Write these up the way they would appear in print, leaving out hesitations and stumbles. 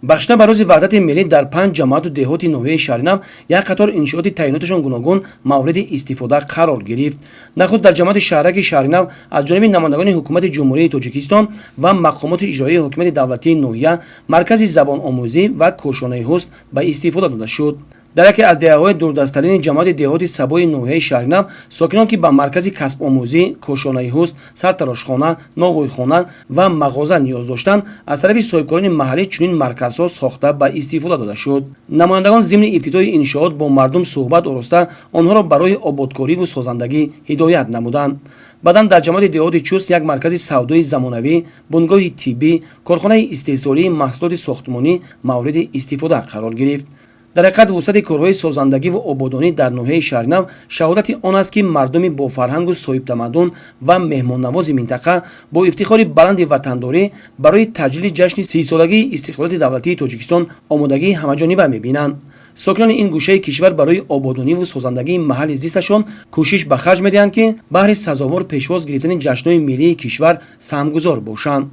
Бахшида ба рӯзи Ваҳдати миллӣ дар панҷ ҷамоату деҳоти ноҳияи Шаҳринав як қатор иншооти таъиноташон гуногун мавриди истифода қарор гирифт. Нахуст дар ҷамоати шаҳраки Шаҳринав аз ҷониби намояндагони Ҳукумати Ҷумҳурии Тоҷикистон ва мақомоти иҷроияи ҳокимияти давлатии ноҳия маркази забономӯзӣ ва кошонаи ҳусн ба истифода дода шуд. Дар яке аз деҳаҳои дурдасттарини ҷамоати деҳоти Сабои ноҳияи Шаҳринав сокинон, ки ба маркази касбомӯзӣ, кошонаи ҳусн, сартарошхона, новойхона ва мағоза ниёз доштанд, аз тарафи соҳибкорони маҳаллӣ чунин марказҳо сохта ба истифода дода шуд. Намояндагон зимни ифтитоҳи иншоот бо мардум суҳбат ороста, онҳоро барои ободкориву созандагӣ ҳидоят намуданд. Баъдан дар ҷамоати деҳоти Чуст як маркази савдои замонавӣ, бунгоҳи тиббӣ, корхонаи истеҳсолии маҳсулоти сохтмонӣ мавриди истифода қарор гирифт. Дар ҳақиқат, вусъати корҳои созандагиву ободонӣ дар ноҳияи Шаҳринав шаҳодати он аст, ки мардуми бофарҳангу соҳибтамаддун ва меҳмоннавози минтақа бо ифтихори баланди ватандорӣ барои таҷлили ҷашни 30-солагии истиқлолияти давлатии Тоҷикистон омодагии ҳамаҷониба мебинанд. Сокинони ин гӯшаи кишвар барои ободониву созандагии маҳалли зисташон кӯшиш ба харҷ медиҳанд, ки баҳри сазовор пешвоз гирифтани ҷашнҳои миллии кишвар саҳмгузор бошанд.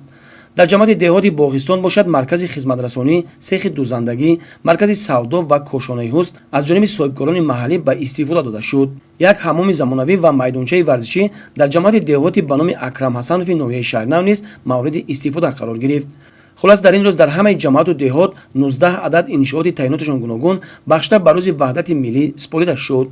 Дар ҷамоати деҳоти Боғистон бошад, маркази хизматрасонӣ, сехи дӯзандагӣ, маркази савдо ва кошонаи ҳусн аз ҷониби соҳибкорони маҳаллӣ ба истифода дода шуд. Як ҳаммоми замонавӣ ва майдончаи варзишӣ дар ҷамоати деҳоти ба номи Акрам Ҳасанови ноҳияи Шаҳринав низ мавриди истифода қарор гирифт. Хулас, дар ин рӯз дар ҳамаи ҷамоату деҳот 19 адад иншооти таъиноташон гуногун бахшида ба рӯзи Ваҳдати миллӣ супорида шуд.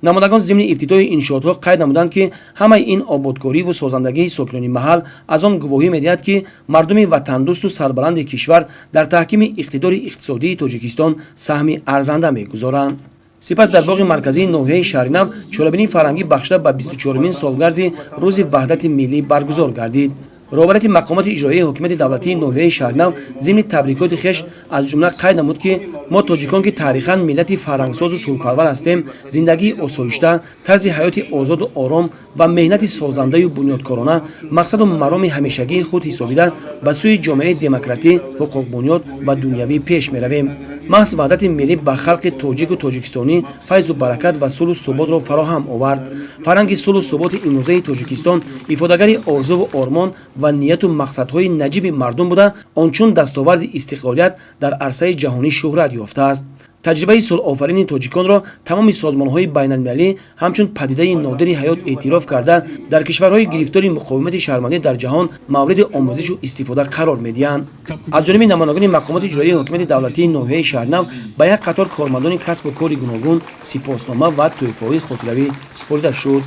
Намояндагон зимни ифтитоҳи иншоотҳо қайд намуданд, ки ҳамаи ин ободкориву созандагии сокинони маҳал аз он гувоҳӣ медиҳад, ки мардуми ватандӯсту сарбаланди кишвар дар таҳкими иқтидори иқтисодии Тоҷикистон саҳми арзанда мегузоранд. Сипас дар боғи марказии ноҳияи Шаҳринав чорабинии фарҳангӣ бахшида ба 24-умин солгарди рӯзи Ваҳдати миллӣ баргузор гардид. Роҳбарияти мақомоти иҷроияи ҳокимияти давлатии ноҳияи Шаҳринав зимни табрикоти хеш аз ҷумла қайд намуд, ки мо, тоҷикон, ки таърихан миллати фарҳангсозу сулҳпарвар ҳастем, зиндагии осоишта, тарзи ҳаёти озоду ором ва меҳнати созандаю бунёдкорона мақсаду мароми ҳамешагии худ ҳисобида, ба сӯи ҷомеаи демократӣ, ҳуқуқбунёд ва дунявӣ пеш меравем. Маҳз ваҳдати миллӣ ба халқи тоҷику тоҷикистонӣ файзу баракат ва сулҳу суботро фароҳам овард. Фарҳанги сулҳу суботи имрӯзаи Тоҷикистон ифодагари орзуву ормон ва нияту мақсадҳои наҷиби мардум буда, он чун дастоварди истиқлолият дар арсаи ҷаҳонӣ шӯҳрат ёфтааст. Таҷрибаи сулҳофарини тоҷиконро тамоми созмонҳои байналмилалӣ ҳамчун падидаи нодири ҳаёт эътироф карда, дар кишварҳои гирифтори муқовимати шаҳрвандӣ дар ҷаҳон мавриди омӯзишу истифода қарор медиҳанд. Аз ҷониби намояндагони мақомоти иҷроияи ҳокимияти давлатии ноҳияи Шаҳринав ба як қатор кормандони касбу кори гуногун сипоснома ва тӯҳфаҳои хотиравӣ супорида шуд.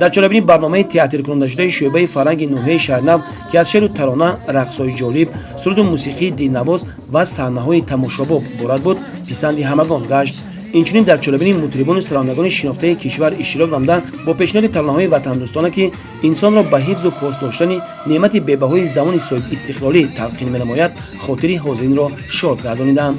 Дар чорабинӣ барномаи театркунондашудаи шӯъбаи фарҳанги ноҳияи Шаҳринав, ки аз шеъру тарона, рақсҳои ҷолиб, суруду мусиқии дилнавоз ва саҳнаҳои тамошобоб иборат буд, писанди ҳамагон гашт. Инчунин дар чорабинӣ мутрибону сарояндагони шинохтаи кишвар иштирок намуда, бо пешниҳоди таронаҳои ватандӯстона, ки инсонро ба ҳифзу пос доштани неъмати бебаҳои замони соҳибистиқлолӣ талқин менамояд, хотири ҳозиринро шод гардониданд.